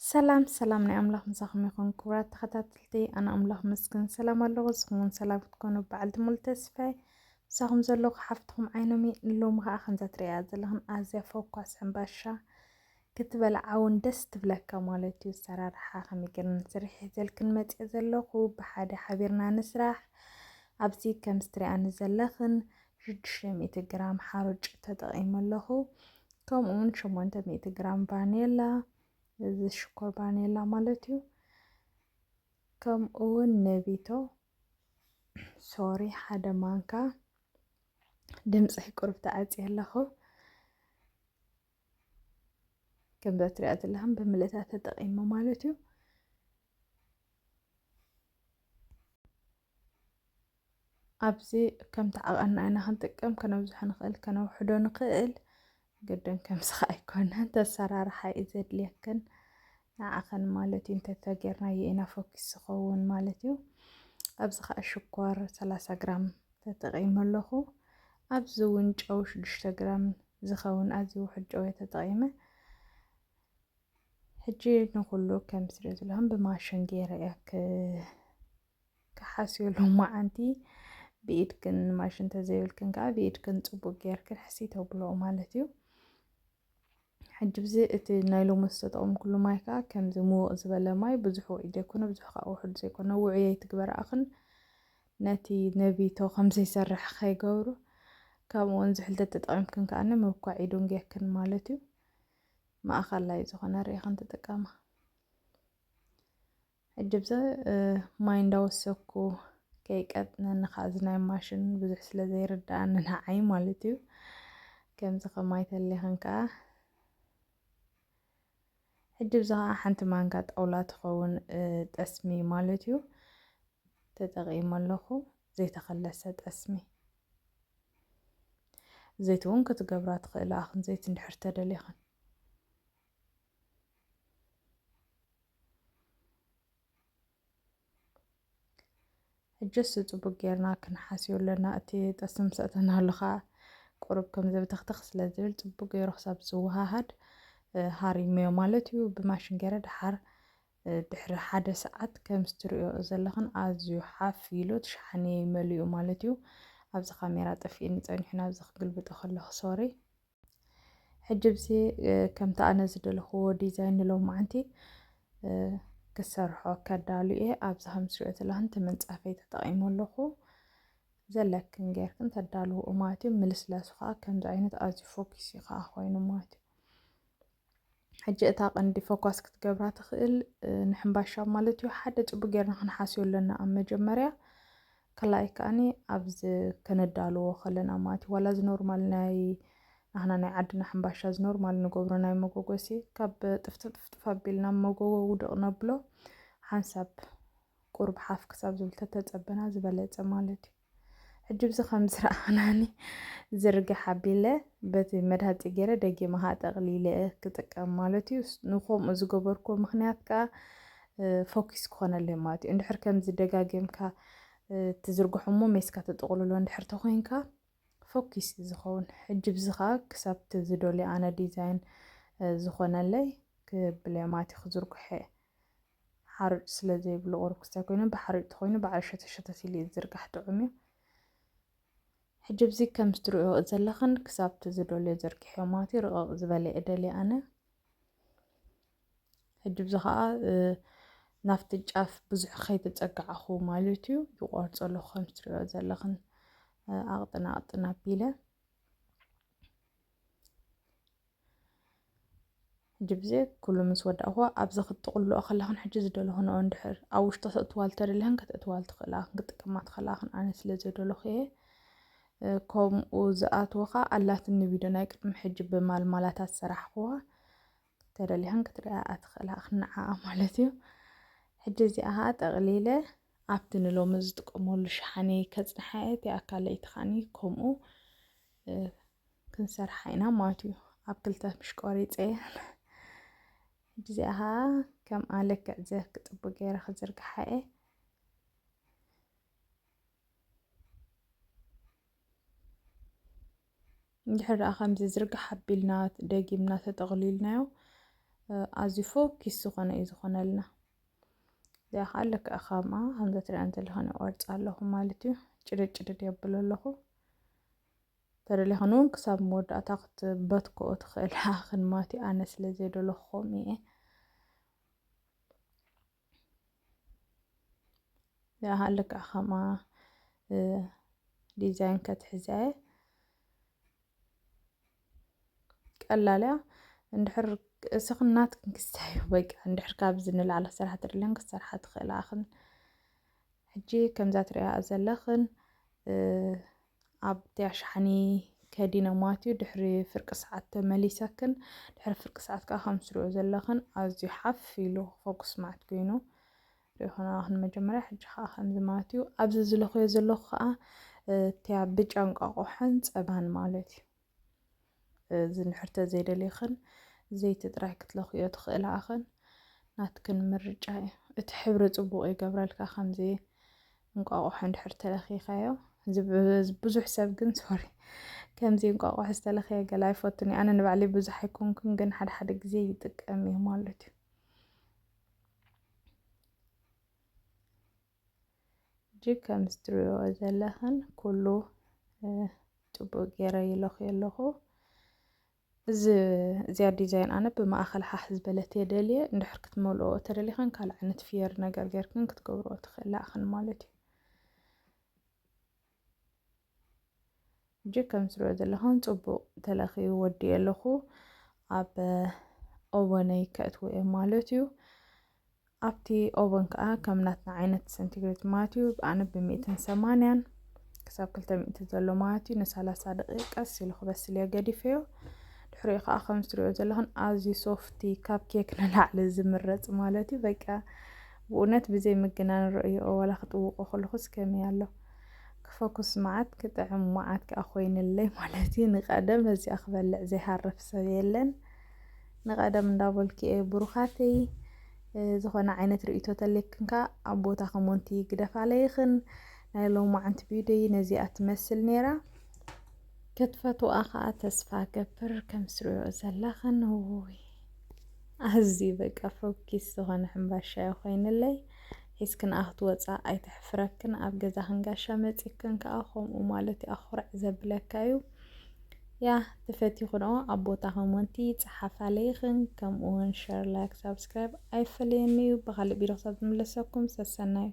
ሰላም ሰላም ናይ ኣምላኽ ምሳኹም ይኹን ክቡራት ተኸታተልቲ። ኣነ ኣምላኽ መስገን ሰላም ኣለኹ። ንስኹም እውን ሰላም ክትኮኑ በዓልቲ ሙሉ ተስፋ እየ። ምሳኹም ዘለኹ ሓፍትኹም ዓይኖም እየ። ንሎሚ ኸዓ ከምዛ ትርእያ ዘለኽን ኣዝያ ፈኳስ ሕምባሻ ክትበልዓ እውን ደስ ትብለካ ማለት እዩ። ኣሰራርሓ ከመይ ገይርና ንስርሕ ሒዘልክን መፅየ ዘለኹ። ብሓደ ሓቢርና ንስራሕ። ኣብዚ ከምዚ ትርእያኒ ዘለኽን ሽዱሽተ ሚእቲ ግራም ሓሩጭ ተጠቒመ ኣለኹ። ከምኡ እውን ሸሞንተ ሚእቲ ግራም ቫኔላ፣ እዚ ሽኮር ቫኔላ ማለት እዩ። ከምኡ እውን ነቢቶ፣ ሶሪ፣ ሓደ ማንካ። ድምፂ ቁሩብ ተዓፅየ ኣለኹ። ከምዛ ትሪኣ ዘለኹም ብምልእታ ተጠቒመ ማለት እዩ። ኣብዚ ከምቲ ዓቐንና ኢና ክንጥቀም፣ ከነብዝሖ ንኽእል፣ ከነውሕዶ ንኽእል። ግድን ከምዚ ኸኣ ኣይኮነን፣ ተሰራርሓ እዩ ዘድልየክን። ንዓኸን ማለት እዩ፣ እንተተጌርናዮ ኢና ፎኪስ ዝኸውን ማለት እዩ። ኣብዚ ኸኣ ሽኮር ሰላሳ ግራም ተጠቒመ ኣለኹ። ኣብዚ እውን ጨው ሽዱሽተ ግራም ዝኸውን ኣዝዩ ውሑድ ጨው እየ ተጠቒመ። ሕጂ ንኹሉ ከም ትሪኦ ዘለኹም ብማሽን ገይረ እየ ክ-፣ ክሓስዮ ሎማዓንቲ። ብኢድክን ማሽን እንተዘይብልክን ከዓ ብኢድክን ፅቡቅ ጌርክን ሕስይ ተብልኦ ማለት እዩ። ሕጂ ብዚ እቲ ናይ ሎሚ ዝተጠቐምኩሉ ማይ ከዓ ከምዚ ምውቕ ዝበለ ማይ፣ ብዙሕ ውዑይ ዘይኮነ፣ ብዙሕ ከዓ ውሑድ ዘይኮነ፣ ውዑይ ኣይትግበርኣኽን። ነቲ ነቢቶ ከም ዘይሰርሕ ከይገብሩ፣ ከምኡ እውን ዝሕል ተተጠቒምክን ከዓኒ ምብኳዕ ይድንጉየክን ማለት እዩ። ማእኸላይ ዝኾነ ርኢኽን ትጥቀማ። ሕጂ ብዚ፣ እ፣ ማይ እንዳወሰኩ ከይቀጥነኒ ከዓ እዚ ናይ ማሽን ብዙሕ ስለ ዘይርድኣኒ ንዓይ ማለት እዩ። ከምዚ ከማይ ተሌኽን ከዓ ሕጂ ብዚ ከዓ ሓንቲ ማንካ ጣውላ ትኸውን፣ እ፣ ጠስሚ ማለት እዩ ተጠቒመ ኣለኹ። ዘይተኸለሰ ጠስሚ። ዘይቲ እውን ክትገብራ ትኽእላ ኣኽን ዘይቲ እንድሕር ተደሊኽን። ሕጂ እሱ ጽቡቅ ጌርና ክንሓስዮ ኣለና። እቲ ጠስሚ ምስ ኣእተናሉ ኸኣ ቁሩብ ከም ዘብተኽተኽ ስለ ዝብል ጽቡቅ ገይሩ ክሳብ ዝወሃሃድ፣ እ፣ ሃሪመዮ ማለት እዩ። ብማሽን ገይረ ደሓር፣ እ፣ ድሕሪ ሓደ ሰዓት ከም እትርእዮ ዘለኽን ኣዝዩ ሓፍ ኢሉ እቲ ሸሓነ መሊኡ ማለት እዩ። ኣብዚ ካሜራ ጠፊእኒ ጸኒሑ ናብዚ ክግልብጦ ከለኹ ሶሪ። ሕጂ ብዚ፣ እ፣ ከምቲ ኣነ ዝደለኽዎ ዲዛይን ንሎማዓንቲ፣ እ፣ ክሰርሖ ከዳሉ እየ። ኣብዚ ከም ትሪኦ ዘለኽን እቲ ምንጻፈይ ተጠቒመ ኣለኹ። ዘለክን ጌርክን ተዳልውኡ ማለት እዩ። ምልስላሱ ኸኣ ከምዚ ዓይነት ኣዝዩ ፎኪስ እዩ ኸኣ ኮይኑ ማለት እዩ። ሕጂ እታ ቀንዲ ፎካስ ክትገብራ ትኽእል፣ እ፣ ንሕምባሻ ማለት እዩ። ሓደ ጽቡቅ ጌርና ክንሓስዮ ኣለና ኣብ መጀመርያ። ካልኣይ ከኣኒ ኣብዚ ከነዳልዎ ከለና ማለት እዩ። ዋላ እዚ ኖርማል ናይ ናህና ናይ ዓድና ሕምባሻ እዚ ኖርማል ንገብሮ ናይ መጎጎሲ ካብ ጥፍጥፍ ጥፍጥፍ ኣቢልና መጎጎ ውድቕ ነብሎ። ሓንሳብ ቁሩብ ሓፍ ክሳብ ዝብል ተተጸበና ዝበለጸ ማለት እዩ። ሕጂ ብዚ ከም ዝረኣኽናኒ ዝርግሕ ኣቢለ በቲ መድሃጺ ገይረ ደጊመ ኸኣ ጠቕሊለ ክጥቀም ማለት እዩ። ስ-፣ ንኸምኡ ዝገበርኩዎ ምኽንያት ከኣ፣ እ፣ ፎኪስ ክኾነለይ ማለት እዩ። እንድሕር ከምዚ ደጋጊምካ፣ እ፣ ትዝርግሖ እሞ ሜስካ ተጠቕልሎ እንድሕር ተኾይንካ ፎኪስ እዩ ዝኸውን። ሕጂ ብዚ ኸኣ ክሳብ እቲ ዝደልዮ ኣነ ዲዛይን፣ እ፣ ዝኾነለይ ክብለይ ማለት እዩ ክዝርግሖ እየ። ሓርጭ ስለ ዘይብሉ ቁሩብ ክስታይ ኮይኑ፣ ብሓርጭ ተኾይኑ በዓል ሸተት ሸተት ኢሉ እዩ ዝዝርጋሕ፣ ጥዑም እዩ። ሕጂ ብዚ ከም እትርእዮ ዘለኽን ክሳብ እቲ ዝደልዮ ዘርጊሐዮ ማለት እዩ። ርቕቕ ዝበለ እየ ደልየ ኣነ። ሕጂ ብዚ ኸኣ፣ እ፣ ናብቲ ጫፍ ብዙሕ ከይተጸጋዕኹ ማለት እዩ፣ ይቆርጾ ኣለኹ ከም እትርእዮ ዘለኽን፣ እ፣ ኣቕጥን ኣቕጥን ኣቢለ። ሕጂ ብዚ ኩሉ ምስ ወዳእኹዎ፣ ኣብዚ ክትጥቕልኦ ከለኽን ሕጂ ዝደለኽንኦ እንድሕር ኣብ ውሽጢ ከተእትዋ ተደሊኽን ከተእትዋ ትኽእላ፣ ክትጥቀማ ትኽእላ፣ ኣነ ስለ ዘይደለኹ እየ። እ፣ ከምኡ ዝኣትወኻ ኣላትኒ ቪድዮ ናይ ቅድሚ ሕጂ ብማልማላታት ዝሰራሕኽዋ፣ ተደሊኽን ክትሪኣ ትኽእላ ንዓኣ ማለት እዩ። ሕጂ እዚኣ ኸኣ ጠቕሊለ ኣብቲ ንሎሚ ዝጥቀመሉ ሸሓነ ከጽንሓ እየ። እቲኣ ካልኣይቲ ከኣኒ ከምኡ፣ እ፣ ክንሰርሓ ኢና ማለት እዩ። ኣብ ክልተ ምሽ ቆሪጸ እየ። ሕጂ እዚኣ ኸኣ ከምኣ ልክዕ ዘ-፣ ክጽቡቅ ገይረ ክዝርግሓ እየ። እንድሕር ደኣ ከምዚ ዝርግሕ ኣቢልና ደጊምና ተጠቕሊልናዮ፣ ኣዝዩ ፎኪስ ዝኾነ እዩ ዝኾነልና። እዚኣ ከዓ ልክዕ ከምኣ ከምዚ ትሪኣን ዘለኹን ይቆርፃ ኣለኹ ማለት እዩ። ጭድድ ጭድድ የብሎ ኣለኹ። ተደሊኽን እውን ክሳብ መወዳእታ ክትበትክኦ ትኽእል ኢኽን ማለት እዩ። ኣነ ስለ ዘይደለኹ ከምኡ እየ። እዚኣ ከዓ ልክዕ ከምኣ ዲዛይን ከትሕዛ እየ። ቀላል እያ። እንድሕር እስኽን ናትክን ክስታይ በቃ እንድሕር ካብዚ ንላዕሊ ክሰርሓ ትደልያን ክሰርሓ ትኽእላ እኽን። ሕጂ ከምዛ ትሪኣ ዘለኽን ኣብቲ ኣሽሓኒ ከዲነ ማለት እዩ። ድሕሪ ፍርቂ ሰዓት ተመሊሰክን ድሕሪ ፍርቂ ሰዓት ከዓ ከም ትሪኦ ዘለኽን ኣዝዩ ሓፍ ኢሉ ፎኩስ ማዕት ኮይኑ ሪኢኹና መጀመርያ። ሕጂ ከዓ ከምዚ ማለት እዩ። ኣብዚ ዝለኽዮ ዘለኹ ከዓ እቲያ ብጫ እንቋቑሖን ፀባን ማለት እዩ። እዚ እንድሕር ተዘይደሊኽን ዘይቲ ጥራይ ክትለኽዮ ትኽእላ እኽን። ናትክን ምርጫ እዩ። እቲ ሕብሪ ፅቡቕ ይገብረልካ። ከምዚ እንቋቑሖ እንድሕር ተለኺኻዮ፣ እዚ ብ-፣ ብዙሕ ሰብ ግን ሶሪ ከምዚ እንቋቑሖ ዝተለኽየ ገለ ኣይፈቱን እዩ። ኣነ ንባዕለይ ብዙሕ ኣይኮንኩን፣ ግን ሓደ ሓደ ግዜ ይጥቀም እዩ ማለት እዩ። እጅግ ከም ዝትሪኦ ዘለኽን ኩሉ እ፣ ጽቡቅ ገይረ ይለኽዮ ኣለኹ። እዚ እዚኣ ዲዛይን ኣነ ብማእኸል ሓሕ ዝበለት እየ ደልየ። እንድሕር ክትመልኦ ተደሊኽን ካልእ ዓይነት ፍየር ነገር ጌርክን ክትገብርኦ ትኽእላ እኽን ማለት እዩ። እጅግ ከም ዝሪኦ ዘለኹም ጽቡቕ ተለኽዩ ወዲኤ ኣለኹ። ኣብ ኦቨነይ ከእትዎ እየ ማለት እዩ። ኣብቲ ኦቨን ከኣ ከም ናትና ዓይነት ሰንቲግሬድ ማለት እዩ። ኣነ ብሚእትን ሰማንያን ክሳብ ክልተ ሚእቲ ዘሎ ማለት እዩ። ንሰላሳ ደቂቕ ቀስ ኢሉ ክበስል እየ ገዲፈዮ። ድሕሪኡ ከኣ ከም ዝሪኦ ዘለኹን ኣዝዩ ሶፍቲ ካብ ኬክ ንላዕሊ ዝምረጽ ማለት እዩ። በቃ ብእውነት ብዘይ ምግናን ርእዮ ዋላ ክጥውቆ ከለኹስ ከመይ ኣሎ። ክፈኩስ መዓት ክጥዕም መዓት ከኣ ኮይንለይ ማለት እዩ። ንቀደም ነዚኣ ክበልዕ ዘይሃርፍ ሰብ የለን። ንቀደም እንዳበልኩ እየ ብሩኻተይ። እ፣ ዝኾነ ዓይነት ርእይቶ ተለክን ከኣ ኣብ ቦታ ኮመንቲ ግደፋለይኽን። ናይ ሎማዓንቲ ቪድዮይ ነዚኣ ትመስል ነይራ። ክትፈትዋ ከኣ ተስፋ ገብር ከም ትሪኦ ዘለኽን። ውይ፣ ኣዝዩ በቃ ፎኪስ ዝኾነ ሕምባሻ እዩ ኮይንለይ። ሒዝክን ኣኽትወፃ ኣይተሕፍረክን። ኣብ ገዛኽን ጋሻ መፂክን ከኣ ከምኡ ማለት እዩ፣ ኣኹርዕ ዘብለካ እዩ። ያ፣ ተፈቲኹንኦ ኣብ ቦታ ኮመንቲ ጸሓፋለይኽን፣ ከምኡ እውን ሸር፣ ላይክ፣ ሳብስክራይብ ኣይፈለየኒ እዩ። ብኻልእ ቪድዮ ክሳብ ዝምለሰኩም ሰሰናዩ።